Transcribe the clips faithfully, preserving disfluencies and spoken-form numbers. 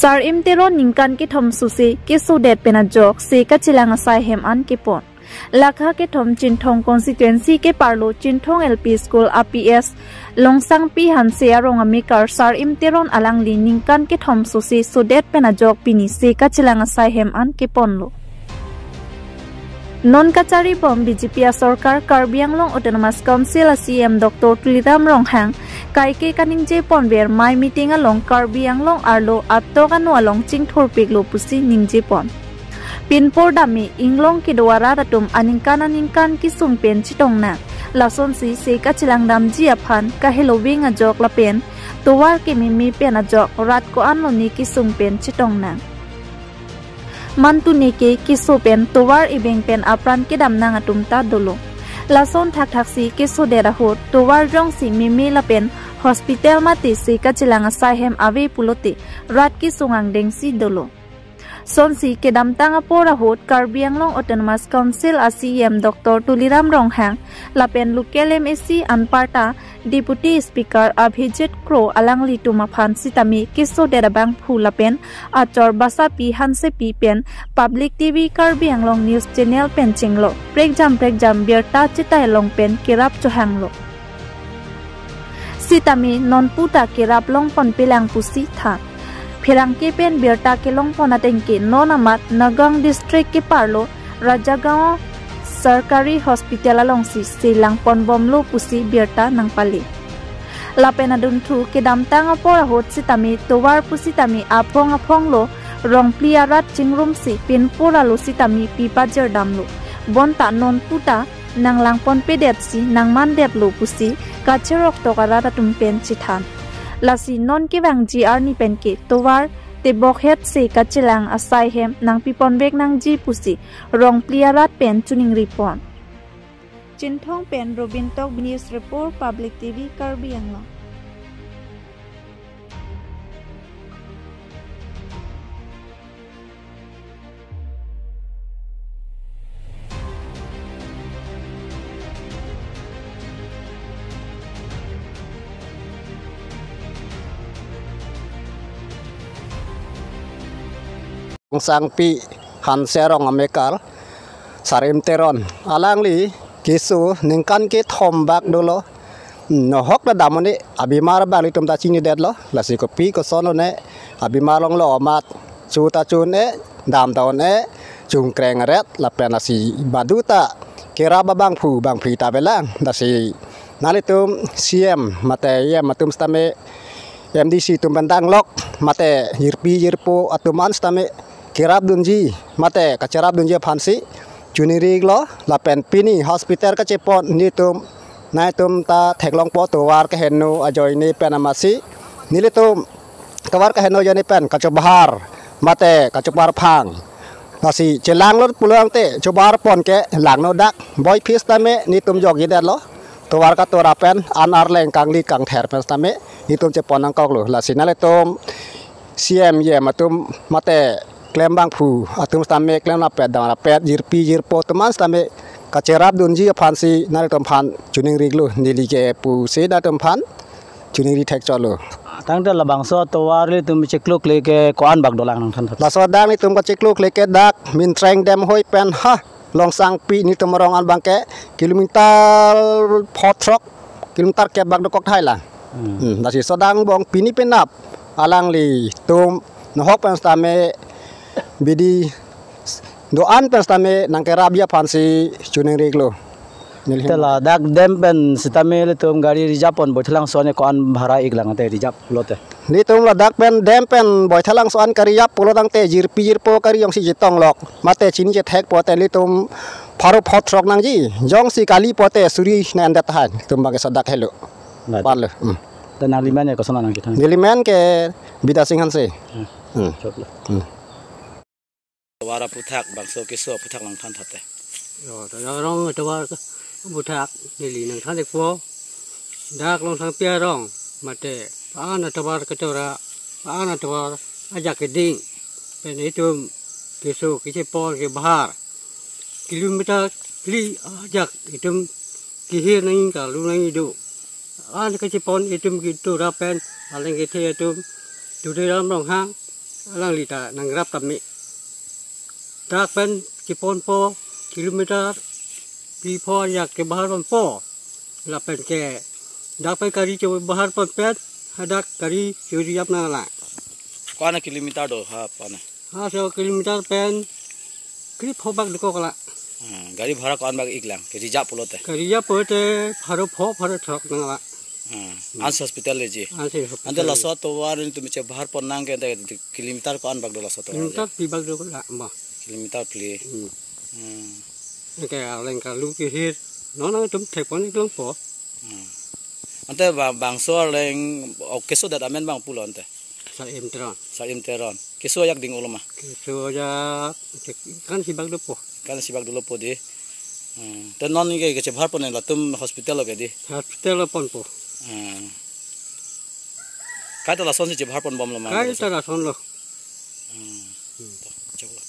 Sarim Teron ningkan kethom sose kesodet pen ajok se kachelang asai hem an kepon. Lakha kethom Chinthong constituency keparlo Chinthong L P School a P S Longsangpi Hanse arong amekar Sarim Teron alangli ningkan kethom sose sodet pen ajok pini se kachelang asai hem an keponlo. Non kachari bom B J P asorkar Karbi Anglong Autonomous Council a C E M Doctor Tuliram Ronghang kaike kaningje ponver mai meeting along Karbi Anglong arlo atok ano along chingthurpiklo pusi ningje pon. Pinpur dame inglong kedo arat atum aningkan aningkan kesung pen chetong nang. Lasonsi se kachelang damji aphan kahelo veng ajok lapen tovar kememe pen ajok rat ko-an lone kesung pen chetong nang. Mantu neke keso pen tovar ebeng pen apran kedam nang atum ta dolo. Lason thakthaksi kesodet ahut tovar jongsi meme lapen hospital mate se kachelang asai hem ave pulote rat kesung angdengsi dolo. Sonsi kedamtang apor ahut Karbi Anglong Autonomous Council a C E M Doctor Tuliram Ronghang lapen local M A C anparta Deputy Speaker Abhijit Kro alanglitum aphan sitame kesodet abangphu lapen achor Basapi Hansepi pen Public T V Karbi Anglong News Channel pen chenglok prekjam prekjam birta chetai long pen kerap chohanglo. Sitame nonputa kerap long ponpelang pusi than. Pherangke pen birta kelong pon atengke non amat Nagaon District keparlo Rajagaon Sarkari Hospital alongsi selang ponbomlo pusi birta nangpale. Lapen adunthu kedamtang apor ahut sitame tovar pusitame aphong aphonglo rongpli arat chingrumsi pinpur alo sitame pi pajirdamlo. Bonta nonputa nanglang ponpedetsi nangmandetlo pusi kacherok tok arat atum pen chethan. Lasi non kevangji arni penke tovar tebok het se kachelang asai hem nangpi ponvek nangji pusi rongpli arat pen chiningri pon. Chinthong pen Robin Tokbi, News Report, Public T V Karbi Anglong. Sangpi Hanse arong amekar Sarim Teron alangli keso ningkan kethom bak dolo. Nohok ta dam un-e, abimar abang ilitum ta chinidetlo. Lasi kopi koson un-e, abimar longlo amat chu ta chu un-e, dam ta un-e, chungkreng ret lapen lasi badu ta kerap abangphu bangphi ta avelang. Lasi nanglitum C M mate E M atum sitame M D C atum pen danglok mate jirpi jirpo atum an sitame kerapdunji mate kacherapdunji aphansi chiningri-iklo. Lapen pini hospital kachepon nelitum, nangtum ta theklongpo tovar keheno ajoine pen amatsi nelitum tovar keheno ajoine pen kachobahar mate kachoparphang. Lasi chelanglo pulo tangte chobar pon ke langno dak boi phis tame nelitum jokjedetlo. Tovar katora pen an arleng kangli kangther pen sitame nelitum chepon nangkoklo. Lasi nanglitum C M E M atum mate klembangphu atum sitame, klem rapet dam rapet, jirpi jirpo atum an sitame kacherapdunji aphansi nanglitum aphan chiningri-iklo, neli ke pusi nanglitum aphan chiningri thekchotlo. Tangte labangso tovar ilitum cheklukle ke ko-an bak dolang nangthan thot. Laso dak nelitum kacheklukle ke dak Mintreng Demhoi pen ha Longsangpi nelitum arong an abang ke kilometer phongo throk, kilometer kep bak dokok thai lang. Hmm. Hmm, lasi sodang bong pini penap alanglitum nohok pen sitame bidi do-an pen sitame nangkerapji aphansi chiningri-iklo. Neli te ladak dam pen sitame ilitum gari reserve pon Baithalangso an ko-an bhara-ik lang te reserve pulote. Nelitum ladak pen dam pen Baithalangso an ka-reserve pulo tangte jirpi jirpo gari jongsi chetonglok mate chini chethek pulote nelitum pharo phongo throk nangji, jongsi kali pulote suri nang-endet tahai, nelitum abang ke sodak helo. Lati. Parlo. Hmm. Dan nanglimen ke koson nangkethang? Nelimen ke Bidya Sing Hanse. Hmm. Hmm. Choklo. Hmm. Tovar aphuthak, bangso keso aphuthak nangthan thot te. Yo, ta arong tovar aphuthak neli nangthan-ikpo. Dak Longsangpi arong mate pa-an atovar katora, pa-an atovar ajak keding pen itum keso kachepon ke bahar kilometer phli ajak itum kehir nangji, kalu nangji do. An kachepon itum ketora pen aleng kethe atum Tuliram Ronghang Alangli ta nangrap tame. Dak pen chiponpo kilometer phli pho ajak kebahar ponpo. Lapen ke dak pen gari chebahar pon pen hadak gari chori-ap nanglang. Ko-an kilometer do ha pon? Ha, so kilometer pen krip pho bak dokok la. Hmm, gari bhara ko-an bak iklang, ke reserve pulote? Ke reserve pulote pharo pho, pharo throk nanglang. Hmm. Ansi hospital leji? Ansi hospital. Ante laso atovar nelitum chebahar pon nang ke ante kilometer ko-an bak do laso atovar? Kilometer phli bak dokok la ma. Kilometer phli. Hmm. Hmm. Ke arleng kalu kehir. Non nangtum thek pon iklong po. Hmm. Ante ba-, bangso arleng, o, keso adet amen bang pulo ante? Sarim Teron. Sarim Teron. Keso ajak ding-olo ma? Keso ajak, cek, ko-ansi bak dopo? Ko-ansi bak dolo po di. Hmm. Te non ke, kechebahar pon latum hospital lo ke di? Hospital lo ponpo. Hmm. Kaita lasonsi chebahar pon bomlo ma? Kaita lason lo. Hmm. Hmm. Choklo.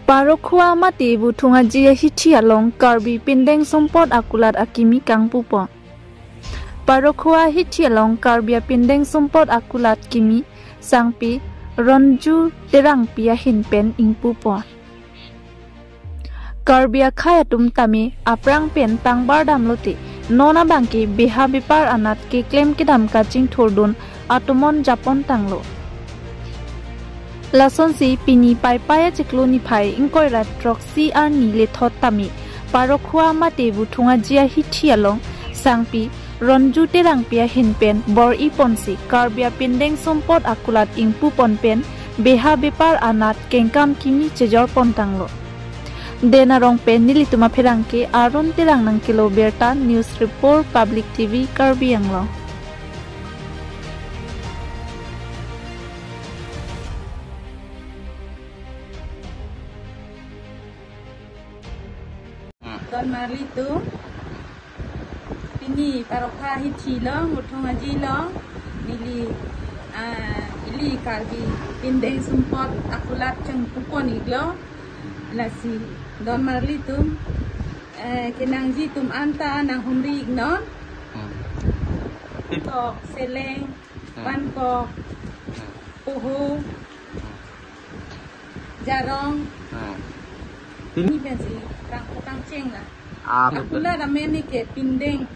Parokhowa mate Buthung Aji ahithi along Karbi Pindeng Sumpot Akulat akimi kangpupon. Parokhowa ahithi along Karbi Apindeng Sumpot Akulat kimi sangpi Ronju Terangpi ahin pen ingpupon. Karbi akhei atum tame aphrang pen tangbar damlote non abangke beha bepar anat keklem kedam kachingthurdun atomon japon tanglo. Lasonsi pini Paipai achiklo niphai ingkoi ra throksi arni lethot tame Parokhowa mate Buthung Aji ahithi along sangpi Ronju Terangpi ahin pen bor-iponsi Karbi Apindeng Sumpot Akulat ingpupon pen beha bepar anat kengkam kimi chejorpon tanglo. Den arong pen nelitum apherangke Arun Terang nangkelo birta, News Report, Public T V, Karbi Anglong. Don marli atum, pini Parokhowa ahithi along, Buthung Aji along, neli, ah, ili Karbi Pindeng Sumpot Akulat chingpupon iklo. Lasi don marli atum, eh, kenangji atum anta nanghumri iknon. Hmm. Kok, seleng, hmm, bangkok, hmm, poho, hmm, jarong. Hmm. Pini pensi kangpu kangcheng la. Ah, betul. Akulat amen ke pindeng.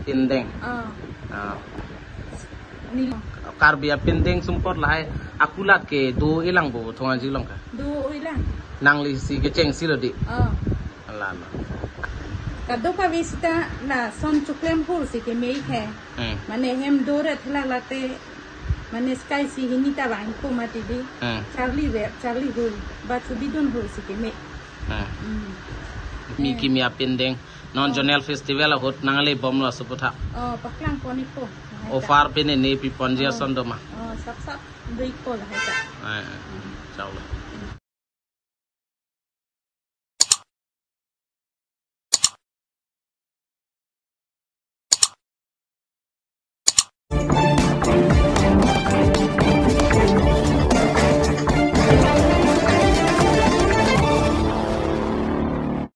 Pindeng. Ah. Ah. Ni. Karbi Apindeng Sumpot lahai akulat kedo-ilang bo Buthung Aji along ke? Do-ilang. Nanglisi kechengsi lo di? Ah. Ala, ala. Kadokave sita lason choklem hursi keme ik he. Hmm. Mane hem dore thela late, mane sky si hini ta bang ko mati di. Hmm. Charli ver, charli hur, ba chubidun hursi keme. Hmm. Hmm. Mi, eh, kimi apindeng. Non, eh, zonal festival ahut nangle bomlo aso aputhak. Oh, paklang pon ikpo. Offer pen ne piponji, oh, ason do ma? Oh, sap sap do ikpo lahai ta. Eh, eh. Hmm. Choklo.